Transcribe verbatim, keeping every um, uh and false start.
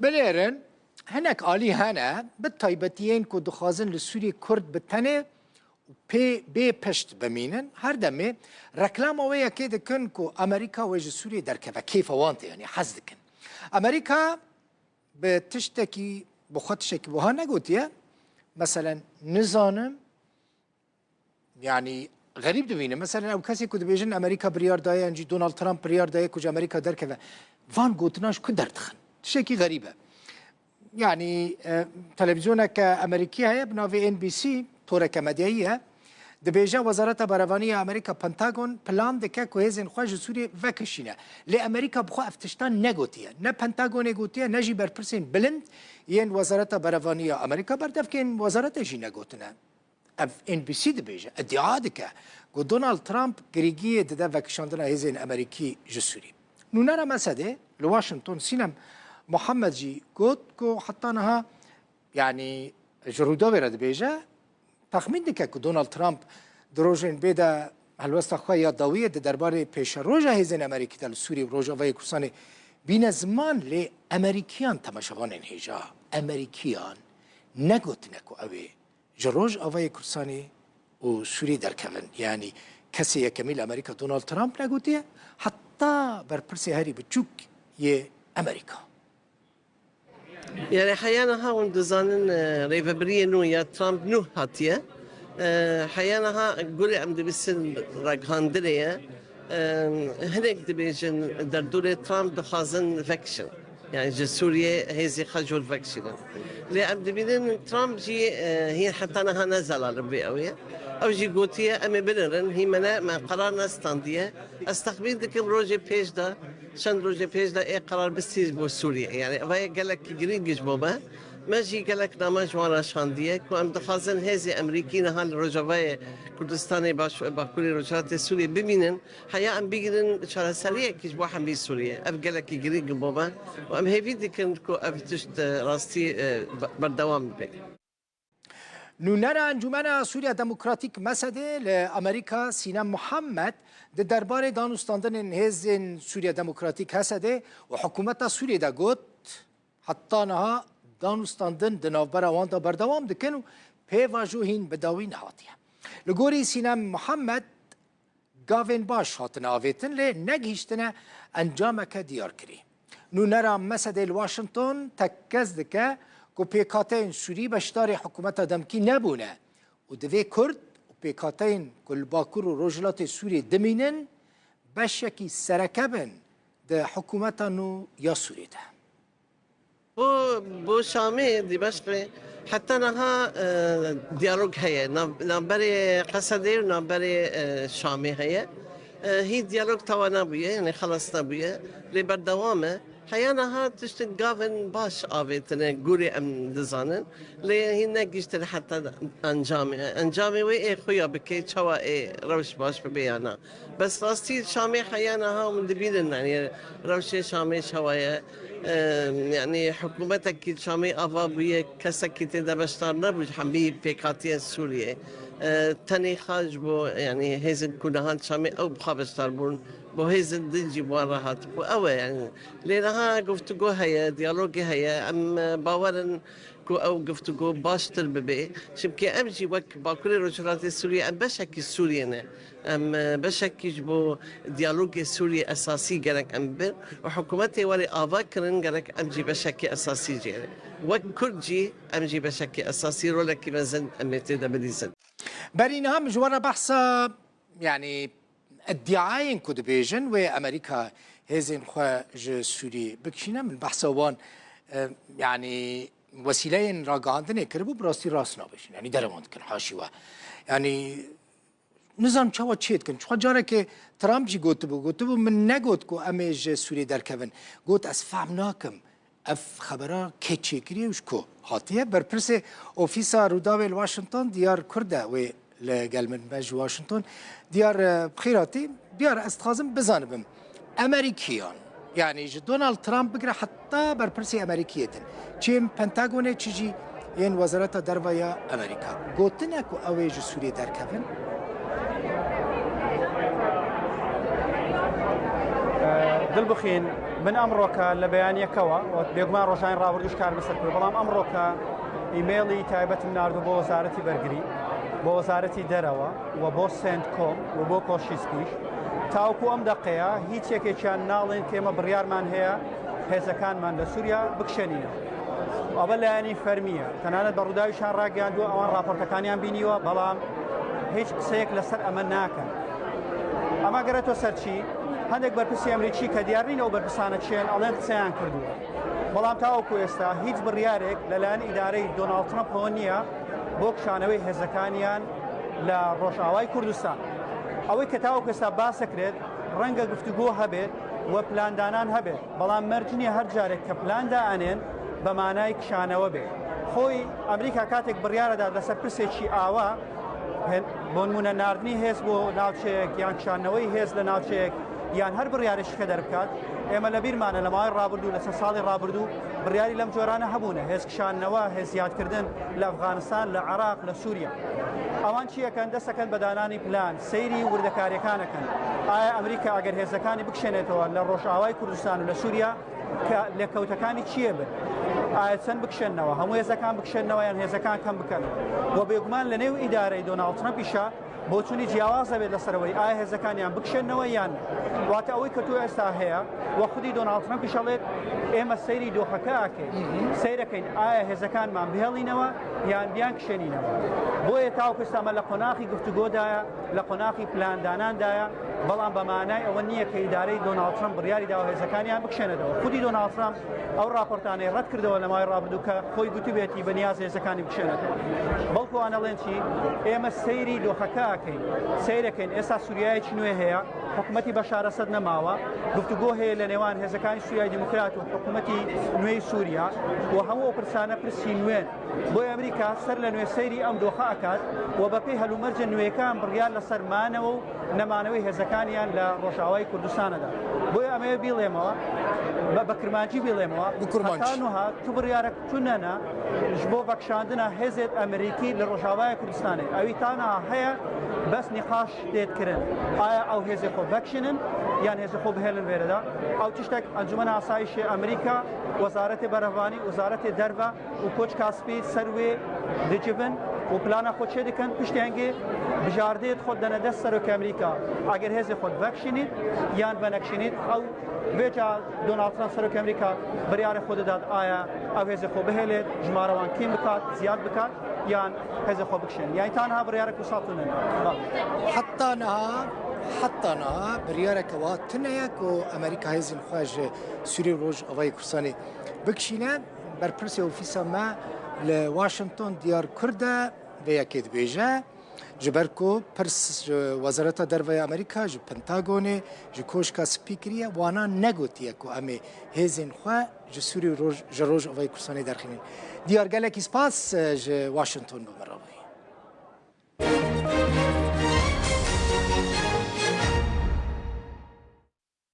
Bilêrin, hinek alî hene, bi taybetî yên ku dixwazin li Sûriyê Kurd bi tenê û pê bê pişt bimînin, her demê reklama wê yekê dikin ku Amerîka wê ji Sûriyê derkeve. Kêfa wan tê, yanî hez dikin. Amerîka bi tiştekî, bi xwe tiştekî wiha negotiye. Meselen, nizanim, yanî xerîb dibîne. Meselen, ew kesê ku dibêjin Amerîka biryar daye, yan jî Donald Trump biryar daye ku ji Amerîka derkeve. Van gotinan ji ku derdixin? Tiştekî xerîb e. Yanî, e, televîzyoneke Amerîkî heye, bi navê N B C, toreke medyayî ye. Dibêje Wezareta Berevanî ya Amerîka, Pentagon, plan dike ku hêzên xwe ji Sûriyê vekişîne. Lê Amerîka bi xwe ev tiştan negotiye. Ne Pentagonê gotiye, ne jî berpirsên bilind yên Wezareta Berevanî ya Amerîka, berdevkên wezaretê jî negotine. Ev N B C dibêje, îdia dike ku Donald Trump girîgiyê dide vekişandina hêzên Amerîkî ji Sûrî. Nûnera Mesedê li Washington Sînem Muhammed jî got ku heta niha, yanî ji Rûdawê re dibêje, texmîn dike ku Donald Trump di rojên bê de helwesta xwe ya dawiyê di derbarê pêşeroja hêzên Amerîkî de li Sûrî û Rojavayê Kurdistanê bîne ziman, lê Amerîkiyan, temaşevanên hêja, Amerîkiyan negotine ku ew ê ji Rojavayê Kurdistanê û Sûrî derkevin. Yanî kesê yekemî li Amerîka Donald Trump negotiye, heta berpirsê herî biçûk yê Amerîka. Yani heya niha hûn dizanin, e, rêvebiriyê nû ya Trump nû hatiye. E, heya niha gurê em dibîsin ragihandinê ye. E, hinek dibêjin derdorê Trump dixwazin vekişin. Yani ji Sûriyê hêzê xwe jor vekişînin. Lê em dibînin Trump jî, e, hîn heta niha ne zelalibûyê ew ê. Ew jî gotiye, em ê binirin, hîn me ne, me qerar nestandiye. Ez texmîn dikim rojê pêş de, çend rojê pêş de ê qerar bistî bo Sûriyê. Yani ev ê gelekî girîng ji bo me. Me jî gelek name ji wan re şandiye ku em dixwazin hêzê Emerîkî niha li Rojavayê Kurdistanê baş, Bakurê Rojhilatê Sûriyê bimînin. Heya em bigrin çareseriyekî ji bo hemî Sûriyê. Ev gelekî girîng bo me û em hêvî dikin ku ev tişt, e, rastî, e, be-, berdewam bibe. Nûnera Encûmena Sûriya Demokratîk, Mesedê, li Amerîka Sînem Muhammed di derbarê danûstandinên hêzên Sûriya Demokratîk, H S D, û hikûmeta Sûriyê de got, heta niha danûstandin di navbera wan de berdewam dikin û pêvajo hîn bi dawî nehatiye. Li gorî Sînem Muhammed, gavên baş hatine avêtin, lê negihîştine encameke diyarkirî. Nûnera Mesedê li Washington tekez dike ku pêkhateyên Sûrî beşdarê hikûmeta demkî nebûne û divê Kurd û pêkhateyên ku li Bakur û Rojhilatê Sûriyê dimînin beşekî sereke bin di hikûmeta nû ya Sûriyê de. Bo, bo Şamê, Dîmeşqê heta niha, e, diyalog heye. Nav-, navberê Qesedê û navberê, e, Şamê heye. E, hî diyalog tawa nebûye, yani xelas nebûye. Lê berdewam e. Heya niha tiştin gavên baş avêtine, gurê em dizanin. Lê hîn negihiştin heta encamê. Encamê wê ê xuya bike, çawa ê rewş baş bibe ya na. Bes rastî Şamê heya niha hûn dibînin, yanî rewşê Şamê çawa ye? Em, yanî hikûmetekî Şamê ava bûye, kesekî tê de beşdar nebû ji hemî pêkhatiyên Sûriyê. E, tenê xwe ji bo, yanî hêzên ku niha Şamê ew bi xwe beşdar bûn, bo hêzên din jî bi wan re hatibû. Ew e, yanî lê niha guftûgo heye, diyalogê heye. Em, e, bawer in ku ew guftûgo baştir bibe. Çimkî em jî wek Bakurê Rojhilatê Sûriyê em beşekî Sûriyê ne. Em, e, beşekî ji bo diyalogê Sûriyê esasî gerek em bibin û hikûmetê were ava kirin gerek em jî beşekî esasî jê re. Wek Kurd jî em jî beşekî esasî rolekî mezin em ê tê de bilîzin. Berî niha min ji we re behsa, yanî, îdiayên ku dibêjin wê Amerîka hêzên xwe ji Sûrî bikişîne, min behsa wan, e, yanî wesîleyên ragihandinê kiribû, bi rastî rast nabêjin. Yanî derewan dikin, haşî we. Yanî nizanim çawa çê dikin. Çiqa carekê Trump jî gotibû, gotibû, min negot ku em ê ji Sûrî derkevin. Got, ez fehm nakim. Ev xebera kê çêkiriye û ji ku hatiye? Berpirsê Ofîsa Rûdawê li Washington, Diyar Kurd e, wê li gel min be ji Washington. Diyar, e, bi xêr hatî. Diyar, ez dixwazim bizanibim, Emerîkiyan, yanî ji Donald Trump bigire heta berpirsê Emerîkiyê din, çi yên Pentagonê, çi jî yên Wezareta Derve ya Emerîka, gotine ku ew ê ji Sûriyê derkevin? Dilbixîn, من ئەمڕۆکە لە بەیانیەکەوە، و بێگومان ڕۆژانی ڕابردووش کارمە سەر کرد، بەڵام ئەمڕۆکە ئیمێڵی تایبەتم ناردو بۆ وەزارەتی بەرگری، بۆ وەزارەتی دەرەوە و بۆ سنتکۆم و بۆ کۆشیسپیش. تاوکو ئەم دەقەیە هیچ یەکێکیان ناڵێن کە ئێمە بڕیارمان هەیە هێزەکانمان لە سووریا بکشێنینەوە. ئەوە لایەنی فەرمیە، تەنانەت بە ڕووداویشان ڕاگەیاندووە، ئەوان ڕاپۆرتەکانیان بینیوە، بەڵام هیچ قسەیەک لەسەر ئەمە ناکەن. ئەمە گەرێتۆ سەرچی؟ هەندێک بەرپرسی ئەمریکی کە دیار نین ئەو بەرپرسانە چێن، ئەڵێن قسەیان کردووە، بەڵام تاوەکو ئێستا هیچ بڕیارێک لەلایەن ئیدارەی دۆناڵد ترەمپەوە نییە بۆ کشانەوەی هێزەکانیان لە ڕۆژئاوای کوردستان. ئەوەی کە تاوەکو ئێستا باس دەکرێت، ڕەنگە گفتوگۆ هەبێت و پلاندانان هەبێت، بەڵام مەرج نییە هەر جارێک کە پلان دائەنێن بە مانای کشانەوە بێت. خۆی ئەمریکا کاتێک بڕیارەدات لەسەر پرسێکی ئاوا، هێن-، بۆ نمونە ناردنی هێز بۆ ناوچەیەک یان کشانەوەی هێز لە ناوچەیەک، یان هەر بڕیارێکی کە دەربکات، ئێمە لە بیرمانە لە ماوەی ڕابردوو، لە چەند ساڵی ڕابردوو بڕیاری لەم جۆرانە هەبوونە، هێز کشانەوە، هێز زیادکردن لە ئەفغانستان، لە عێراق، لە سووریا. ئەوان چیەکەن؟ دەستەکەن بە دانانی پلان، سەیری وردەکاریەکانەکەن. ئایا ئەمریکا ئەگەر هێزەکانی بکشێنێتەوە لە ڕۆژئاوای کوردستان و لە سووریا، کە لێکەوتەکانی چییە بن؟ ئایا چەند بکشێنەوە؟ هەموو هێزەکان بکشێنەوە یان هێزەکان کەم بکەنەوە؟ و بێگومان لە نێو ئیدارەی دۆناڵد ترەمپیشە بۆچوونی جیاواز دەبێت لەسەرەوەی ئایا هێزەکانیان بکشێنەوە یان نا. واتە ئەوەی کە تۆ ئێستا هەیە و خودی دۆناڵد ترەمپیش ئەڵێت، ئێمە سەیری دۆخەکە ئاکەین، سەیرەکەین ئایا هێزەکانمان بهێڵینەوە یان بیان کشێنینەوە. بۆیە تاوەکو ئێستا ئەمە لە قۆناغی گفتوگۆدایە، لە قۆناغی پلانداناندایە، بەڵام بە مانای ئەوە نییە کە ئیدارەی دۆناڵد ترەمپ بڕیاری داوە هێزەکانیان بکشێنێتەوە. خودی دۆناڵد ترەمپ ئەو راپۆرتانەی ڕەت کردەوە لە ماوەی ڕابردوو کە خۆی گوتبێتی بە نیاز هێزەکانی بکشێنێتەوە. بەڵکو ئەنەڵێن چی؟ ئێمە سەیری دۆخەکە ئەکەین، سەیرەکەین. ئێستا سووریایەکی نوێ هەیە، حکوومەتی بەشار ئەسەد نەماوە، گفتوگۆ هەیە لە نێوان هێزەکانی سووریای دیموکرات و حکوومەتی نوێی سووریا، و هەموو ئەو پرسانە پرسی نوێن. بۆیە ئەمریکا سەر لە نوێ سەیری ئەم دۆخە ئەکات و بە پێی هەلومەرجە نوێیەکان بڕیار لەسەر مانەوە و نەمانەوەی هێزەکانیان لە ڕۆژاوای کوردستانەدا. بۆیە ئەمەیە بیڵێمەوە، بە، بە کرمانجی بیڵێمەوە، بە کرمانج. هەتا نوها تو بڕیارە تو نەنا، ji bo vekişandina hêzêd Amerîkî li Rojavayê Kurdistanê. Ewî ta niha heye, bes nîqaş têt kirin. Aya ew hêzê xwe vekişînin yan hêzê xwe bihêlin vêreda? Ew tiştek Encûmena Asayîşê Amerîka, Wezaretê Berevanî, Wezaretê Derve û Koçka Spî ser wê dicivin û plana xwe çêdikin. Piştî hingê bijardeyê xwe dene dest serokê Amerîka. Eger hêzê xwe vekişînît yan venekişînît, ew vêca Donald Trump serokê Amerîka biryarê xwe didat, aya ew hêzê xwe bihêlêt, jimara wan kêm bikat, ziyad bikat, yan hêzê xwe bikişên. Yani ta niha biryarek wisa tune ne. Heta niha, heta niha biryareke wa tune ye ku Amerîka hêzên xwe ji Sûrî û Rojavayê Kurdistanê bikişîne. Berpirsê ofîsa me li Washington Diyar Kur de vê yekê dibêje. Ji ber ku pirs ji Wezareta Derve ya Amerîka, ji Pentagonê, ji Koşka Spî kiriye, wana negotiye ku em ê hêzên xwe ji Sûrî û Roj-, ji Rojavayê Kurdistanê derxînin. Diyar, gelekî spas, e, ji Washington bi min re bûyî.